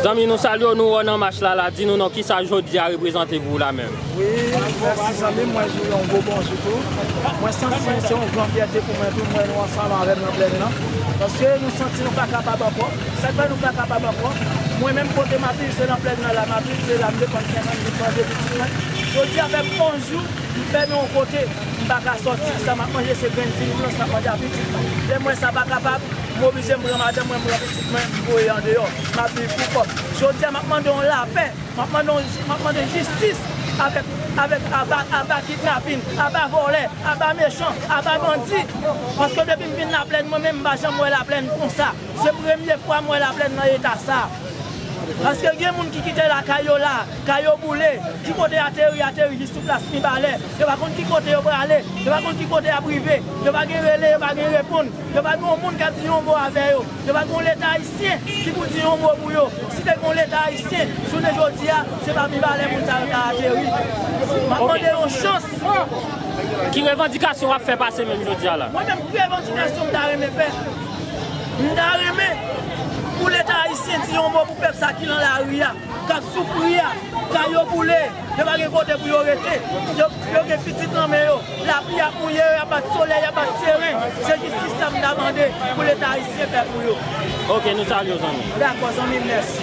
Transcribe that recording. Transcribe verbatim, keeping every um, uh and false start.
Zanmi, nou salye w, nou wè w nan mach la, la, di nou non, kisa jodi a reprezante pou w la menm? Wi, mèsi zanmi m, mwen di w yon gwo bonjou tou. Mwen santi se yon gran fyète pou mwen tou, mwen nou ansanm avè m nan plèn nan. Paske nou santi nou pa kapab ankò. Sa k fè nou pa kapab ankò? Mwen menm kote m ap viv, se nan plèn nan la, m ap viv, se la, m depann senkant goud manje pitit mwen. Jodi a fè m onz jou, m fèmen yon kote, m pa ka sòti. Sa m ap manje, se grenn ti blanch m ap manje a pitit mwen. Lè m wè sa pa kapab, m oblije m pran madanm mwen, m pran pitit mwen, m voye andeyò. M ap viv pou kò m. Jodi a, m ap mande yon lapè. M ap mande, m ap mande jistis avèk, avèk aba, aba kidnapin, aba vòlè, aba mechan, aba bandi. Paske depi m vin Laplèn, mwen menm, m pa janm wè Laplèn konsa. Se premye fwa m wè Laplèn nan eta sa. Paske gen moun ki kite lakay yo la, kay yo boule, ki kote ateri, ateri jis sou plas Mibalè. Yo pa konn ki kote yo prale, yo pa konn ki kote y ap rive, yo pa gen rele, yo pa gen reponn. Yo pa gen yon moun k ap di yon mo avè yo. Yo pa gen yon Leta ayisyen ki pou di yon mo pou yo. Si te gen yon Leta ayisyen, jounen jodi a, se pa Mibalè moun sa yo ta ateri. M ap mande yon chans. Ki revandikasyon w ap fè pase menm jodi a la? Mwen menm, ki revandikasyon m ta renmen fè? M ta renmen pou Leta ayisyen di yon mo pou pèp sa ki nan lari a, k ap soufri a, kay yo boule, yo pa gen kote pou yo rete, yo, yo gen pitit nan men yo, lapli ap mouye yo, y ap bat solèy, y ap bat seren. Se jistis sa m ta mande pou Leta ayisyen fè pou yo. Ok, nou salye w, zanmi. Dakò, zanmi m, mèsi.